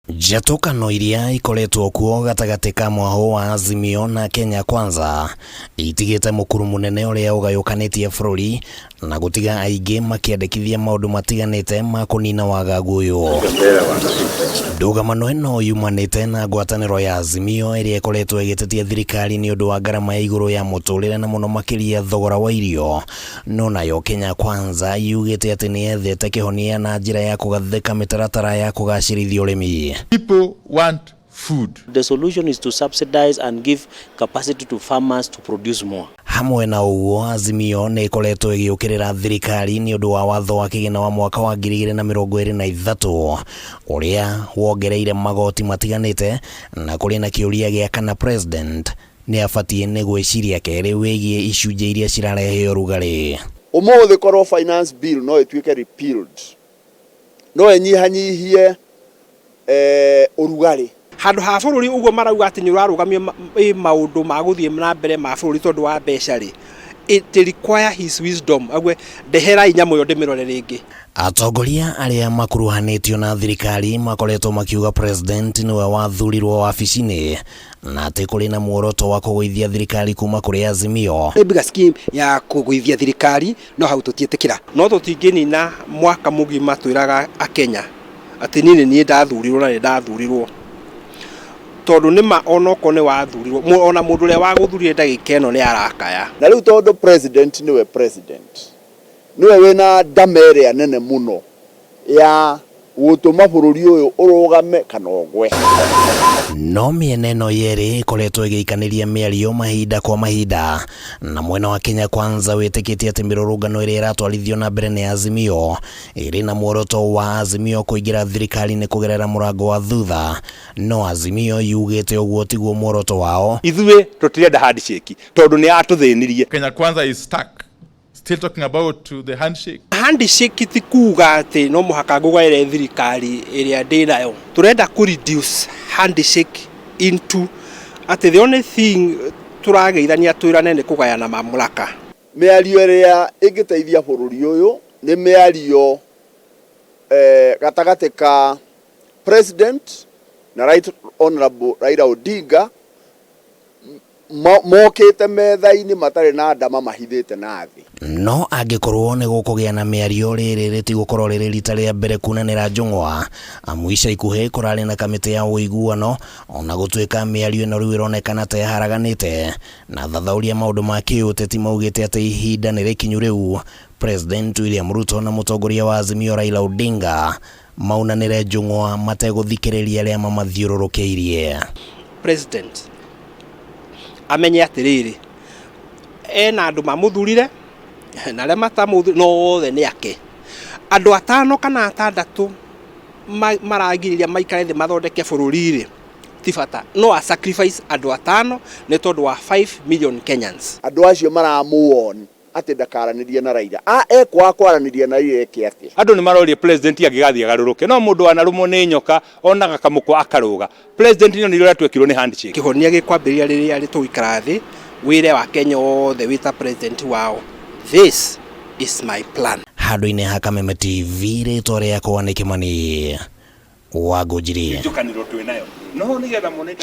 Njatũkano iria ikoretwo kuo gatagatĩ ka mwahũ wa Azimio na Kenya Kwanza itigĩte mũkuru mũnene ũrĩa ũgayũkanĩtie bũrũri na gũtiga aingĩ makĩandĩkithia maũndũ matiganĩte ma kũnina wagagu ũyũ. Ndũgamano ĩno yumanĩte na ngwatanĩro ya Azimio ĩrĩa ĩkoretwo ĩgĩtetia thirikari nĩ ũndũ wa ngarama ya igũrũ ya mũtũrĩre na mũno makĩria thogora wa irio. No nayo Kenya Kwanza yugĩte atĩ nĩ yethete kĩhonia na njĩra ya kũgathĩka mĩtaratara ya kũgacĩrithia ũrĩmi. People want food. The solution is to subsidize and give capacity to farmers to produce more. Hamwe na ũguo, Azimio nĩ ĩkoretwo ĩgĩũkĩrĩra thirikari nĩ ũndũ wa watho wa kĩgĩna wa mwaka wa 2023 ũrĩa wongereire magoti matiganĩte, na kũrĩ na kĩũria gĩa kana president nĩ abatiĩ nĩ gwĩciria kerĩ wĩgiĩ icunjĩ iria cirarehe ũrugarĩ. Ũmũthĩ korwo Finance Bill no ĩtuĩke repealed, no ĩnyihanyihie ũrugarĩ. Handũ ha bũrũri ũguo marauga atĩ nĩ ũrarũgamio maũndũ ma gũthiĩ na mbere ma bũrũri tondũ wa mbeca rĩ, it require his wisdom ague ndeherai nyamũ ĩyo ndĩmĩrore rĩngĩ. Atongoria arĩa makuruhanĩtio na thirikari makoretwo makiuga president nĩwe wathurirwo wabici-inĩ na atĩ kũrĩ na muoroto wa kũgũithia thirikari kuma kũrĩ Azimio. Nĩ bigger scheme ya kũgũithia thirikari, no hau tũtiĩtĩkĩra. No tũtingĩnina mwaka mũgima twĩraga akenya atĩ niĩ nĩ niĩ ndathurirwo na nĩ ndathurirwo, tondũ nĩma onokorwo nĩ wathurirwo, ona mũndũ ũrĩa wagũthurire ndagĩka ĩno nĩ arakaya. Na rĩu tondũ president nĩwe president, nĩwe wĩna ndama ĩrĩa nene mũno ya gũtũma bũrũri ũyũ ũrũgame kana ũgwe. No mĩena ĩno yerĩ ĩkoretwo ĩgĩikanĩria mĩario mahinda kwa mahinda, na mwena wa Kenya Kwanza wĩtĩkĩtie atĩ mĩrũrũngano ĩrĩa ĩratwarithio na mbere nĩ Azimio ĩrĩ na muoroto wa Azimio kũingĩra thirikari-inĩ kũgerera mũrango wa thutha, no Azimio yugĩte ũguo tiguo muoroto wao. Ithuĩ tũtirenda handshake tondũ nĩ yatũthĩnirie. Kenya Kwanza is stuck, still talking about to the handshake. Handshake ti kuga atĩ no mũhaka ngũgaĩre thirikari ĩrĩa ndĩ nayo. Tũrenda kũ reduce handshake into atĩ the only thing tũrageithania twĩrane nĩ kũgayana mamlaka. Mĩario ĩrĩa ĩngĩteithia bũrũri ũyũ nĩ mĩario gatagatĩ ka president na Right Honorable Raila Odinga mokĩte metha-inĩ matarĩ na ndama mahithĩte na thĩ. No angĩkorwo nĩ gũkũgĩa na mĩario, rĩrĩ rĩtigũkorwo rĩrĩ rita rĩa mbere kunanĩra njũng'wa, amu ica ikuhĩ kũrarĩ na kamĩtĩ ya ũiguano, ona gũtuĩka mĩario ĩno rĩu ĩronekana ta ĩharaganĩte, na thathaũria maũndũ ma kĩũteti maugĩte atĩ ihinda nĩ rĩkinyu rĩu President William Ruto na mũtongoria wa Azimio Raila Odinga maunanĩre njũng'wa mategũthikĩrĩria arĩa mamathiũrũrũkĩirie. President amenye atĩrĩrĩ, ena andũ mamũthurire na arĩa matamũthurire, no othe nĩ ake. Andũ atano kana atandatũ maragirĩria maikare thĩ mathondeke bũrũri rĩ, ti bata no a sacrifice andũ atano nĩ tondũ wa 5 million Kenyans. Andũ acio maramũwon atĩ ndakaranĩrie na Raila. A ekwaga kwaranĩria na Raila eke atĩa? Andũ nĩ maroria president angĩgathiĩ agarũrũke, no mũndũ wanarũmwo nĩ nyoka onaga kamũkwa akarũga. President nĩ onire ũrĩa twekirwo nĩ handshake. Kĩhonia gĩkwambĩrĩria rĩrĩa tũgũikara thĩ wĩre wa Kenya othe wĩta president wao, "This is my plan." Handũ-inĩ ha Kameme TV, rĩtwa rĩakwa nĩ Kĩmani wa Ngũnjiri. Njũkanĩro twĩ nayo no nĩgetha mone.